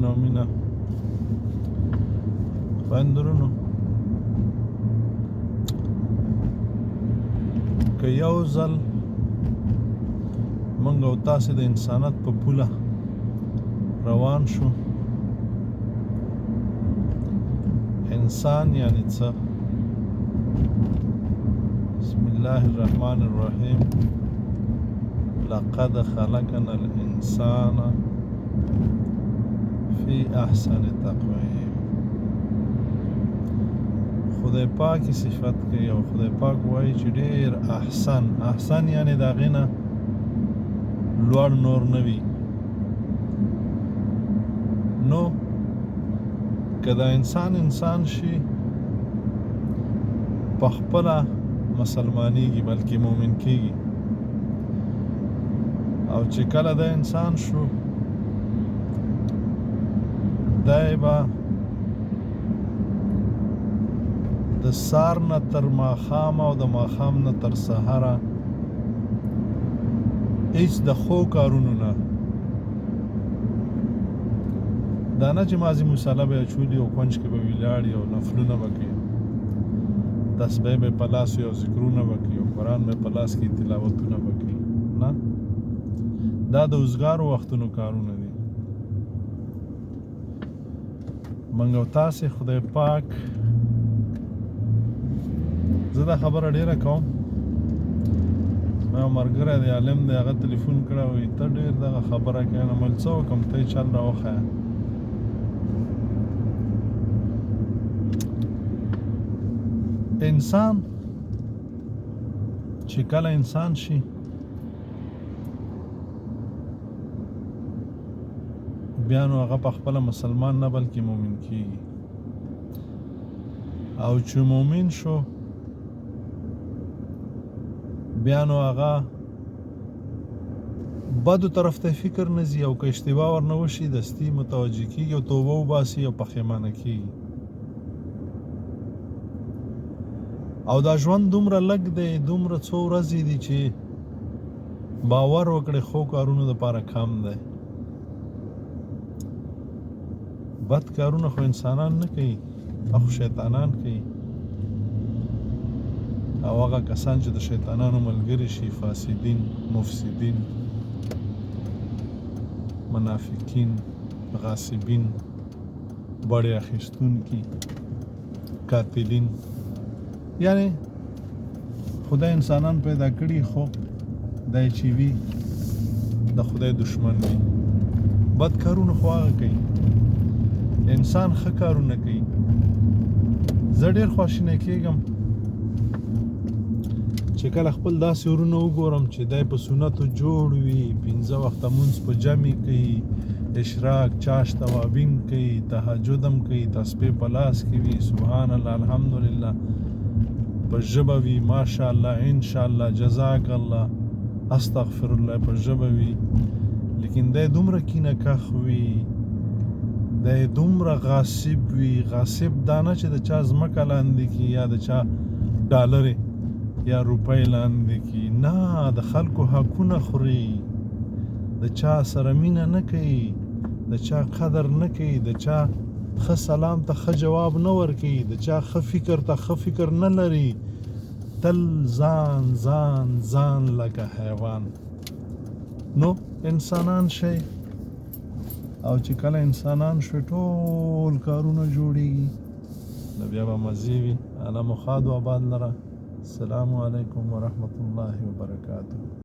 سلامونه او مینه. خویندو ورونو، که یو ځل موږ او تاسې د انسانیت په پوله روان شو، انسان یعنی څه؟ بسم الله الرحمن الرحیم. لقد خلقنا الانسان فی احسن تقویم. خدای پاک صفت کوي او خدای پاک وایي چې ډیر احسن، احسن یعنی د هغې نه لوړ نور نه وي. نو که دا انسان انسان شي، په خپله مسلمانیږي، بلکې مؤمن کیږي. او چې کله دا انسان شو، دی به د سار نه تر ماښام او د ماښام نه تر سهاره هیڅ د ښو کارونو نه، دا نه چې مازی مصلی به اچولي او کونج کې به ولاړ او نفلونه به کوي، تسبیح به په لاس او ذکرونه به کوي او قرآن به په لاس کې تلاوتونه به کوي. نه، دا د اوزګارو وختونو کارونه دي. موږ او تاسې خدای پاک، زه دا خبره ډیره کوم. زما یو ملګری دی، عالم دی، هغه تلیفون کړی، وایي ته ډېر دغه خبره کوې. نو مل څه وکړم؟ ته یې چل راوښیه. انسان چې کله انسان شي، بیا نو هغه په خپله مسلمان نه بلکې مؤمن کیږي. او چې مؤمن شو، بیا نو هغه بدو طرف ته فکر نه ځي، او که اشتباه ورنه وشي، دستي متوجه کیږي او توبه وباسي او پښیمانه کیږي. او دا ژوند دومره لږ دی، دومره څو ورځې دي چې باور وکړي ښو کارونو دپاره کم دی. بد کارونه خو انسانان نه کوي، خو شیطانان کوي، او هغه کسان چې د شیطانانو ملګري شي، فاسدین، مفسدین، منافقین، غاصبین، بړې اخیستونکي، قاتلین. یعنی خدای انسانان پیدا کړي، خو دی چې وي د خدای دشمن وي. بد کارونه خو هغه کوي، انسان ښه کارونه کوي. زه ډېر خواشینی کېږم چې کله خپل داسې ورونه وګورم چې دی په سنتو جوړ وي، پنځه وخته مونځ په جمع کوي، اشراق، چاشت، اوابین کوي، تهجد هم کوي، تسبیح په لاس کې وي، سبحان الله، الحمدلله په ژبه وي، ماشاءالله، انشاءالله، جزاک الله، استغفر الله په ژبه وي، لیکن دی دومره کینه کښ وي، دی دومره غاصب وي. غاصب دا نه چې د چا ځمکه لاندې کړي یا د چا ډالرې یا روپۍ لاندې کړي، نه، د خلکو حقونه خوري، د چا سره مینه نه کوي، د چا قدر نه کوي، د چا ښه سلام ته ښه جواب نه ورکوي، د چا ښه فکر ته ښه فکر نه لري، تل ځان ځان ځان لکه حیوان. نو انسانان شئ، او چې کله انسانان شوي، ټول کارونه جوړیږي، نو بیا به مزې وي. الله مو ښاد و آباد لره. السلام علیکم ورحمت الله وبرکاته.